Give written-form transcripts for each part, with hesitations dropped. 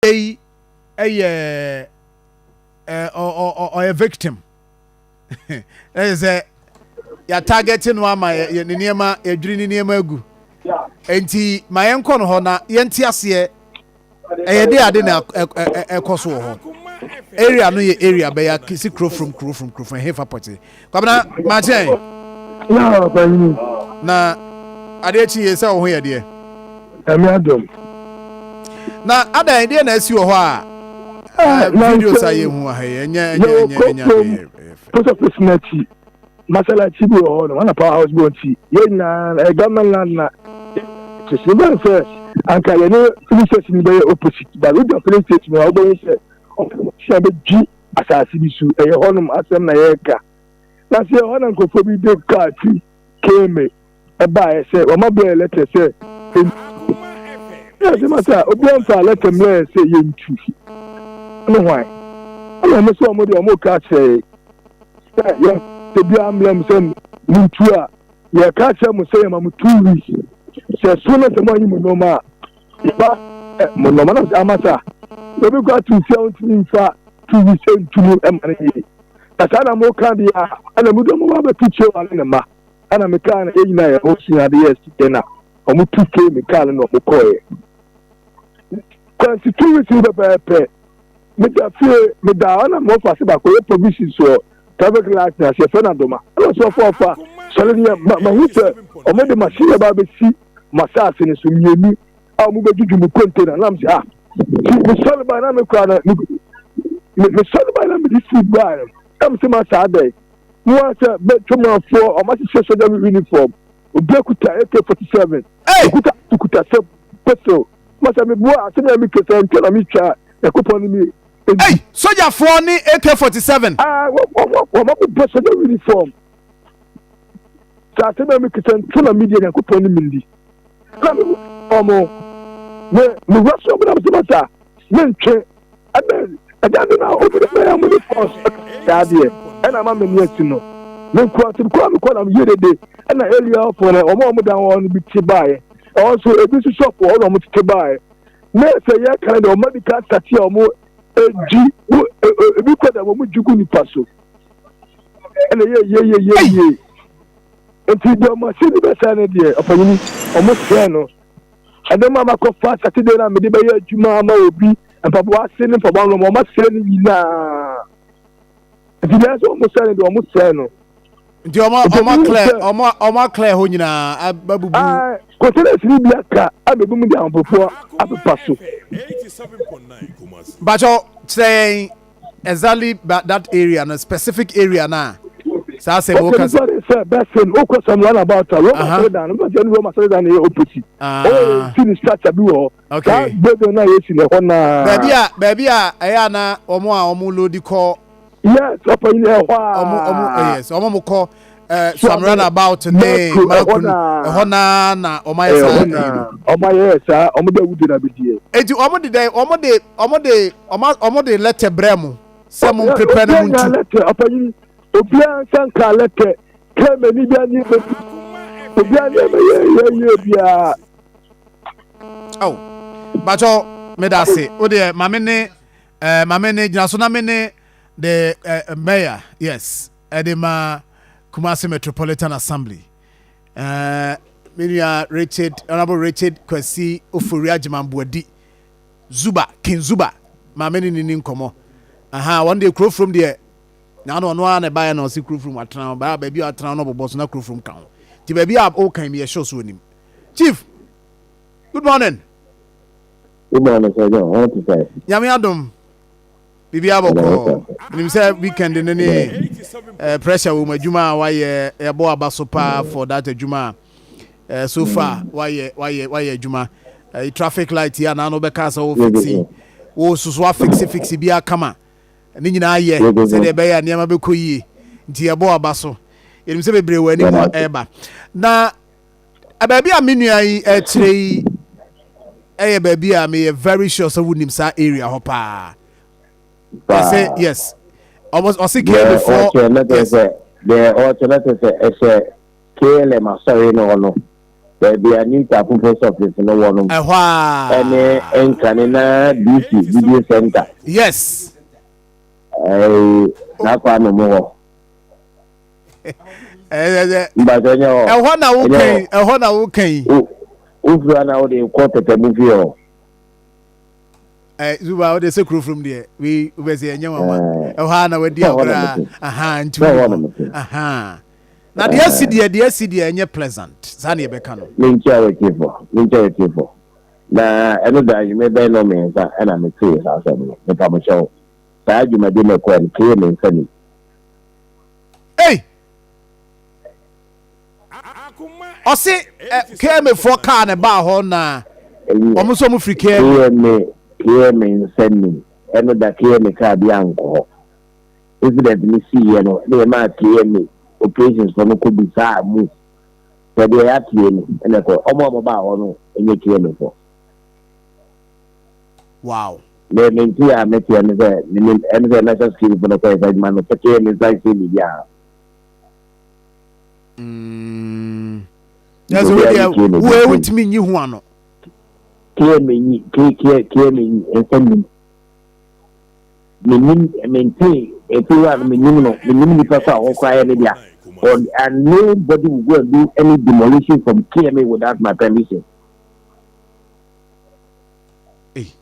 Yi yɛ ɔyɛ victim, ɛyɛ sɛ yɛatarget no ama yɛ ne nneɛma, yɛdwiri ne nneɛma agu. Nti ma yɛnkɔ no hɔ na yɛnte aseɛ ɛyɛ de ade na ɛkɔ so wɔ hɔ. Area no yɛ area bɛyɛ si Kurofrom, Kurofrom, Kurofrom ɛhefa pɔte? Kwabena Maakyɛn. Na adeɛ kyi yɛ sɛ wo ho yɛ deɛ? Nyame adom. Na adan deɛ na asi wɔ hɔ a videos a yɛhu ha yi ɛnyɛ ɛnyɛ ɛnyɛ ɛnyɛ adeɛ. Post office n'akyi, masalachi bi wɔ hɔ no, wɔn power house bi wɔ nti yɛn nyinaa ɛyɛ government land na kyesi bɛn sɛ anka yɛne filling station bɛyɛ opposite, but wogya filling station a, wobɛhu sɛ ɔmo bɛdwi asase bi so. Ɛyɛ hɔnom asɛm na yɛreka na sɛ ɛhɔ na nkurɔfoɔ bi de kaa fi keme ɛbaeɛ sɛ wɔn abrɛ letter sɛ ɛyɛ sɛ masa obiara mfa letter mmerɛ sɛ yɛntu ne hwan. Ɛna wɔn sɛ wɔn de wɔn ka kyerɛ sɛ yɛ obiara mmerɛ mu sɛ muntu a, yɛka kyerɛ mo sɛ yɛma mo 2 weeks sɛ so na sɛ mo anyi mo nneɛma a, yɛba ɛ mo nneɛma na sɛ ama sa obi kɔ ato nsia, ntumi nfa 2 weeks ntu mu ɛma ne yie. Na saa na mo ka deɛ a, ɛna mo de mo ba bɛto kyerɛ wa ne ne mma. Ɛna me kaa no, yɛn nyinaa yɛ ho sua de yɛ si na ɔmo tu kee me kaa no na ɔmo kɔɔɛ kwansi 2 weeks yi pɛpɛɛpɛ. Meda fie, meda hɔ na mo fa se baako yɛ provisions wɔ traffic light na aseɛ fɛ na dɔma. Ɛna ɔsɛ ɔfɔ ɔfa sɔre ne yɛ ma ma hu sɛ ɔmo de machine yɛ ba abɛsi mo asaase no so mmienu a ɔmo bɛdwidwi mu container. Nam sɛ, ah, me sɔre ba na me kura na me me sɔre ba na me de food ba no, nam sɛ ma saa dɛ mo wa sɛ bɛtwamafoɔ ɔmo ahyehyɛ soja uniform, obi akuta AK-47, okuta kuta sɛ pistol. Masa meboa asɛm a meka sɛ ntwa na metwa Nyankopɔn no mi. Hey, sogyafoɔ ne AK-47? Ah, wɔn abobɔ soja uniform sɛ asɛm a meka sɛ ntwa na medeɛ Nyankopɔn no mindi na me ɔmo me mewura so ɔmo nam sɛ masa mentwe ɛbɛ ɛda no na obi de bɛyɛ mo ne force saa deɛ ɛna ama m'ani asi no. Me nkoa nti mekɔ a mekɔ na meyɛ dede. Ɛna eliafoɔ no, ɔmo a ɔmo dan hɔ no bi te baeɛ. Ɛhɔ nso ebi nso shop wɔ hɔ na ɔmo tete baeɛ na sɛ yɛka no deɛ, ɔmo adi ka start a ɔmo egyi ebi kɔ da, ɔmo gyi gu nipa so. Ɛna yɛ yie yie yie yie nti deɛ ɔmo ase ni bɛsɛn no deɛ, ɔpanyini ɔmo sɛn no. Ɛdɛm a makɔfa Saturday na mede bɛyɛ adwuma ama obi, mpaboa ase ne mpaboa no, ɔmo asɛn no nyinaa. Nti deɛ sɛ ɔmo sɛn no deɛ, ɔmo sɛn no. Nti ɔmo aclear, ɔmo aclear hɔ nyinaa abubu? Aa, containers ni bi aka abɛbi mu de ahopopoɔ apepa so. Bakyɛ, kyerɛ yɛn exactly that area no, specific area na saa sɛ mo ka. Okay, sɛ bɛsɛn okɔ sɛm roundabout a, Roma asɔredan no, bɛsɛn Roma asɔredan no yɛ opposite. Ɔyɛ si ni structure bi wɔ hɔ. Saa building na yɛsi no ɛhɔ naa. Baabi a ɛyɛ ana wɔn a wɔn load kɔ? Yes, ɔpanyin, ɛhɔ a. Ɔmo, yes, ɔmo mo kɔ some roundabout ne Mako no, ɛhɔ naa na ɔmo ayɛ saa ɛyi no. Ɔmo ayɛ saa, ɔmo de awudi na bi die. Eti ɔmo de dɛ ɔmo de letter brɛ mo sɛ mo prepare no mo ntu? Letter, ɔpanyin, obiara nsa nka letter kɛmɛ ni bi ani bɛ obiara ni ɛbɛ yɛ yɛ yɛ biara. Aw, bakyɛ, meda ase. O deɛ, maame ne gyina so na me ne the mayor, yes, ɛde ma Kumasi Metropolitan Assembly, me nua Richard, Honourable Richard Kwasi Ofori Agyeman-Boadi Zuba, King Zuba. Maame ne ni nkɔmɔ aha. Wɔn deɛ, Kurofurom deɛ na ɔno ara na ɛbaeɛ na ɔsi Kurofurom atena hɔ baa baabi a atena hɔ no bɔbɔ so na Kurofurom ka ho. Nti baabi a ɔkan mi yɛ show so onim. Chief, good morning. Good morning, Sir John. What to say? Nyame adom, biribi abɔkɔ. Nim sɛ weekend no ne pressure wɔ mu. Adwuma a wayɛ, ɛbɔ aba so paa for that adwuma a so far wayɛ adwuma. Traffic light yi anaa no bɛka sɛ wo fix wo soso afix fix bi akama ne nyinaa yɛ sɛdeɛ ɛbɛyɛ a nneɛma bɛkɔ yie. Nti yɛbɔ aba so. Yɛnim sɛ bebree wɔ anim a ɛreba na baabi a me nua yi ɛkyerɛ yi ɛyɛ baabi a meyɛ very sure sɛ wonim saa area hɔ paa. Ɛsɛ, yes, ɔse KLM. Yes, deɛ ɔkyerɛ no sɛ ɛhyɛ KLM asɔre no hɔ no. Baabi a New Tafo Post Office no wɔ no Ɛhɔ a. ɛne Nkane na DC Video Center. Yes. Ɛɛ n'akɔ ano mu hɔ. Ɛɛ Mpatsɔ nyɛ hɔ. ɛhɔ na Ɛnyɛ woka yi hɔ. ɛhɔ na woka yi. Wo wofiri na wode kɔ tɛtɛ mu fie hɔ. Ɛ Zuba, wode sɛ kuro from deɛ wei wobɛsɛ ɛnyɛ nwanwa. Ɛɛ Ɛhɔ a na wadi sɛ hɔ na agorɔ mete. a aha nti Sɛ wonim hɔ na hɔ. mete. Aha. Na deɛ asi deɛ deɛ asi deɛ ɛnyɛ pleasant. Saa ne yɛbɛka no. Menkyia w'atiefo. Menkyia w'atiefo. Na ɛno da anwummerɛ bɛyɛ 7:30 ɛna metee saa asɛm no. Mepa mo kyɛw. Saa dwumadi no kɔɛ no kee me nsa nim. Ei! Ɔse KMA foɔ kaa ne baa hɔ na Ɛnyɛ ɔmo nso ɔmo firi KMA. KMA KMA nsa nim. Ɛno da KMA kaa bi ankɔ hɔ. Incident no siiɛ no ne yɛmaa KMA operations fo no kɔ bisaa mu sɛ deɛ yɛateɛ ni ɛna ɛkɔ. Ɔmo a ɔmo baa hɔ no ɛnyɛ KMA fo. Me mente a meteɛ ne sɛ menim ɛne sɛ national security fo no kɔyɛ saa adwuma no sɛ KMA nsa nhyɛ biribiara. Yɛ sɛ Obiara wodeɛ ne KMA wo bi wontumi nyi ho ano. KMA nyi K K KMA nyi nsa nim. Menim mente efiwura no menim no menim nipa so a hɔ koraa yɛ ne dea. And nobody will go and do any demolition from KMA without my permission. Ei,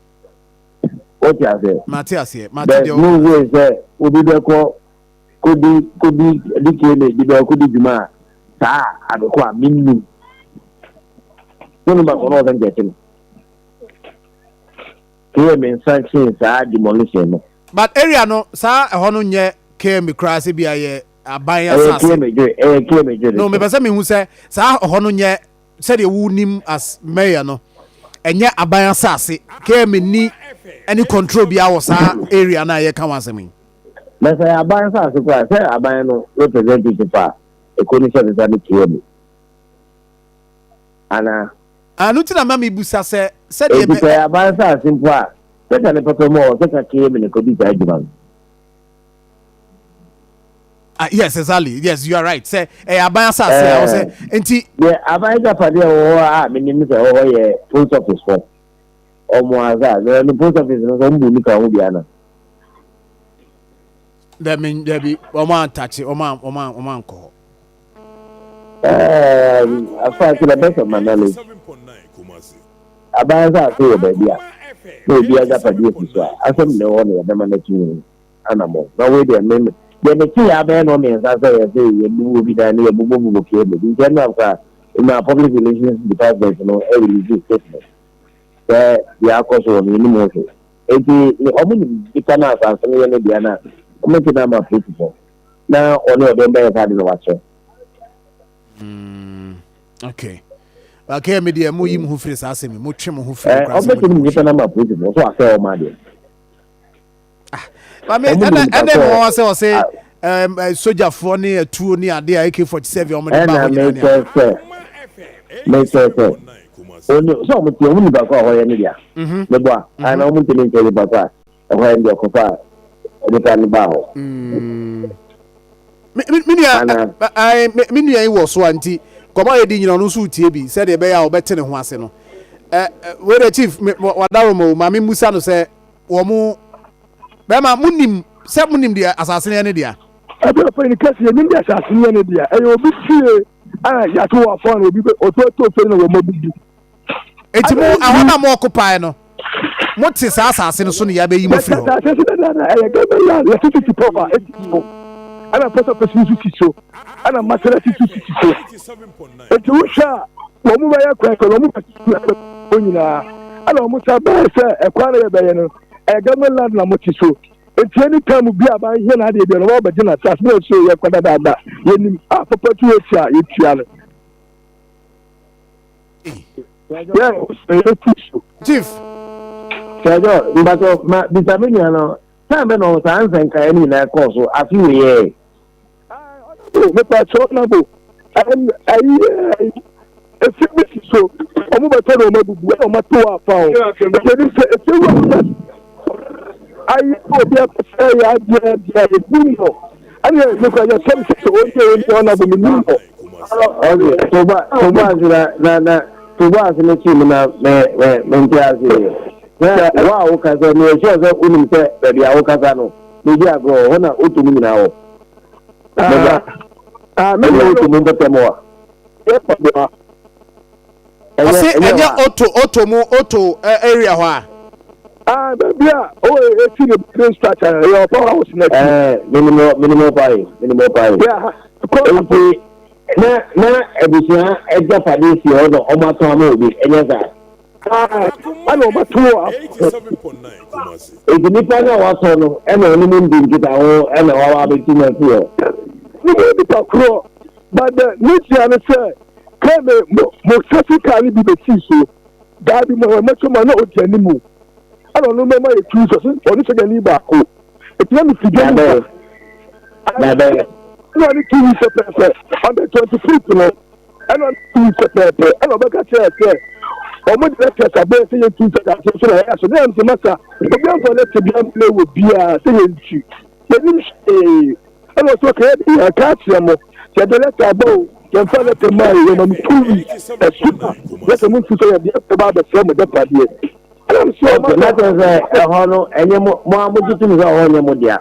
Wote aseɛ? mate aseɛ. Mate There's deɛ no woka way sɛ obi bɛkɔ kodi kodi de KMA de bɛkɔ kodi dwuma a saa adeko a menim. Wonim akɔ na ɔsɛ nkyɛkye no. KMA sanction saa demolition no. But area no saa ɛhɔ no nyɛ KMA koraa sɛ bi ayɛ aban Ɛyɛ asase. KMA dwe ɛyɛ KMA dwe No, mepɛ sɛ mehu sɛ saa ɛhɔ no nyɛ sɛdeɛ wonim as mayor no ɛnyɛ aban asase. KMA ni any control biara wɔ saa area no a yɛka ho asɛm yi. Na sɛ aban asase koraa sɛ aban no representative a ɛkɔ ni hyɛ nsa ne KMA. Ana Ano nti na ma mebusa sɛ sɛdeɛ eti sɛ aban asase mpo a sɛ ne papa mu a ɔsɛ ka KMA ne kɔdi saa adwuma no. Ah, yes, exactly. Yes, you are right. Sɛ ɛyɛ aban asase a wɔsɛ nti Deɛ aban agyapadeɛ wɔ hɔ a menim sɛ ɛwɔ hɔ yɛ post office fɔ. Ɔmo asa na no post office no sɛ ɔmo bu nipa ho bia na. Dɛbi, dɛbi, wɔn antakye wɔn ankɔ hɔ. As far as the best of my knowledge, aban asase wɔ baabi a na obi agyapadeɛ si so a asɛm na ɛwɔ no yɛbɛma no atu anammɔ. Na wei deɛ me deɛ mete yɛ abɛyɛ no 3 sɛ yɛsɛ yɛbubu obi dan ne yɛbobɔbobɔ KMA bi nti ɛno akora ma public relations department no ɛrelease statement sɛ deɛ akɔ so wɔ no yɛnim ho hwee. Enti ɔmo nim nipa no asase no yɛ ne deɛ no a ɔmo te no ama apolisifoɔ na ɔne ɔdɔm bɛyɛ saa de na wakyerɛ. Okay. Okay, me deɛ mo yi mo ho firi saa asɛm yi, mo twe mo ho firi koraa sɛ mo ɔbɛtumi nipa no ama apolisifoɔ so asɛ ɔmo adeɛ. Maame Ɔmo ɛna nim nipa ɛna kɔ- ɛmu wɔn sɛ ɔsɛ sogyafoɔ ne atuo ne adeɛ a AK-47 ɔmo de ba Ɛna hɔ nyinaa ne mekyerɛ sɛ mekyerɛ sɛ oni sɛ ɔmo te ɔmo nipa kɔ a ɔhɔ yɛ ne dea. Mebɔ a ana ɔmo ntumi nkyɛn nipa kɔ a ɛhɔ yɛ ne dea kɔfa a nipa no baa hɔ. Me nua Ana- ɛ me nua yi wɔ so a nti nkɔmɔ a yɛdi nyina ɔno nso tie bi sɛdeɛ ɛbɛyɛ a ɔbɛte ne ho ase no. Ɛ ɛ wei de, chief me wadaro ma o maame musa no sɛ wɔn mo bɛrima mo nim sɛ mo nim deɛ asase no yɛ ne dea. Ɛbi ɔpɛ ni kɛse yɛ nim de asase no yɛ ne dea. Ɛyɛ obi fie a yɛato wɔ afɔ na obi bɛ ɔtɔ ɛtɔ fie na wɔn abubu. Eti mo ɛhɔ na mo occupy no, mo te saa asase no so ne yɛabɛyi mo firi hɔ. Asase so dada ɛyɛ government land. Yɛte titi pɔpa esi so ɛna post office nso si so ɛna maserati nso sisi so. Eti wohwɛ a wɔn mu bɛyɛ kwan kwan wɔn mu bɛ tutu ɛkwan nyinaa ɛna wɔn sa bɛyɛ sɛ ɛkwan no yɛ bɛyɛ no ɛyɛ government land na mo te so. Eti anytime bi a ban hia n'adeɛ bi no wɔn bɛgye na asase na so yɛ kwan dadaada yɛnim a papa tu etua yɛtua no yɛ yɛ tu so. Chief. Sɛjɔ mbatɔ ma bisa me nua no time bɛ na ɔwɔ saa nsɛnkaeɛ no nyinaa kɔɔ so afe wei yɛ. Mepa kyɛw na bo ayi efi bi si so ɔmo bɛtɔ na ɔmo abubu ɛna ɔmo ato afa o efi ni sɛ efi wura mo ayi obi akɔsɛ yɛ adeɛ adeɛ ebi no ɛna yɛ kɔ yɛ sɛm sɛ ɔnyɛ ɔnyɛ ɔna bo mi nim no. Okay, toba ase na toba ase na kyi mu na me me me nte ase yɛ. Na wo a wokasa no, yɛ sure sɛ wonim sɛ baabi a wokasa no, medi agorɔ wɔ hɔ na woto mu nyinaa wɔ. Mɛba. Ah, me Ɛnyɛ woto mu mpɛtɛm hɔ a. Ɔse ɛnyɛ oto mu oto area hɔ a. Ah, baabi a o esi ne building structure yɛ ɔpa house na akyi. Ɛɛ, minimum minimum paa yi, minimum paa yi. Yeah, Nti na abusua agyapadeɛ si hɔ na ɔmo atɔn ama obi, ɛnyɛ saa? Ah, ɛna ɔmo ato wɔ. Eti nipa no a watɔ no ɛna ɔne mu ndi nkitaho ɛna wawa abɛtu mu afi hɔ? Ne mu nipa korɔ, but the ne tia no sɛ kɛmɛ mo sɛsi kaa no bi bɛsii so daabi mo ɛmɛtɔ mu a na ɔdi anim, ɛna ɔno mɛma yɛ tu sɛ ɔne sɛgɛni baako eti na mi fi dwa mu ba. Dabɛ. Ɛna ɔne 2 weeks pɛpɛɛpɛ, on the 25th no, ɛna ɔne 2 weeks pɛpɛɛpɛ ɛna ɔbɛka kyerɛ sɛ ɔmo de letters abɛɛ sɛ yɛn tu sɛ ase so na ɛyɛ so ne yɛn sɛ masa obi anfa letter bi amuna wɔ biara sɛ yɛn tu yɛnim hwee. Ɛna ɔsɛ ɔkɛ yɛ de yɛn aka akyerɛ mo yɛde letter aba o, yɛmfa letter maa yɛ, yɛma mo 2 weeks ɛso a letter mo ntu sɛ yɛde ɛba abɛsrɛ mo dɛpadeɛ. Ɛna mo sɛ ɔmo Okay, na kyerɛ sɛ ɛhɔ no ɛnyɛ mo a mo gye tum sɛ ɛhɔ nyɛ mo dea?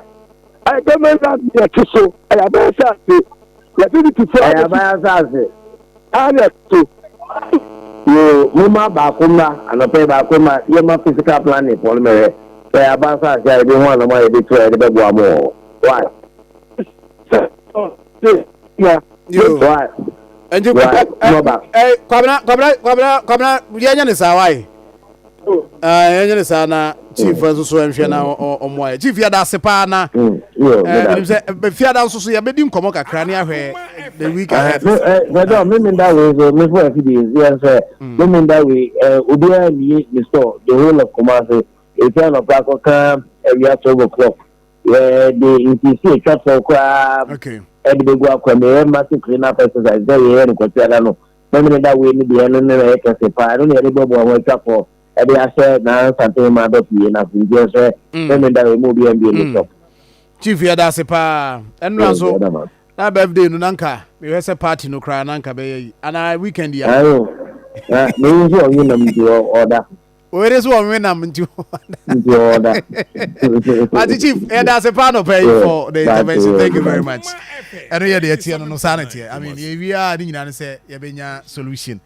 Ɛyɛ government land ne ɛte so, ɛyɛ abɛyɛ sɛ ase yɛde ne ti fo. Ɛyɛ aban asase. A ne ɛte so. Yoo, mo ma baako mma anɔpɛ yi, baako mma yɛma physical planning fɔ no mɛhwɛ sɛ ɛyɛ aban asase a yɛde ho anam a yɛde to a yɛde bɛboa mo wɔ hɔ. Why? Na Yo. Why? Nti Why? Nɔba. Kwabena, Kwabena, Kwabena, Kwabena, yɛnyɛ ne saa wae. Yɛnyɛ ne saa na chief nso so nhwɛ na ɔmmoa yɛ. Chief, yɛda ase paa na Yo, meda menim sɛ fiada nso so yɛbɛdi nkɔmmɔ kakra ne ahwɛ the week ahead. Sɛdɔ memenda wei so mefo afidie yɛn sɛ memenda wei obiara nnie ne store the whole of Kumasi ɛfi anɔpa akɔka awia 12 o'clock. Yɛde nsiesie atwa fɔ koraa ɛde bɛgu akwa mu. Yɛyɛ massive clean up exercise sɛ yɛyɛ no Kwasiada no. Memenda wei no deɛ, ɛno ne na ɛyɛ kɛse paa. Ɛno na yɛde bɔbɔ ho atwa fɔ ɛde ahyɛ nansanten ma adɔfo yie no ase. Nti ɛsɛ memenda wei mu obiara mbie ne shop. Chief, yɛda ase paa. Ɛnora nso na birthday no, nanka mehwɛ sɛ party no koraa nanka bɛyɛ yi anaa weekend yi a. Ayo, na meyi nso ɔnwe nam nti ɔda. Oyere so ɔnwe nam nti. Nti ɔda. Ati chief, yɛda ase paa nɔpɛ yi for the intervention. Thank you very much. Ɛno yɛ deɛ ɛteɛ no saa na ɛteɛ. I mean, yɛwie a ne nyinaa no sɛ yɛbɛnya solution.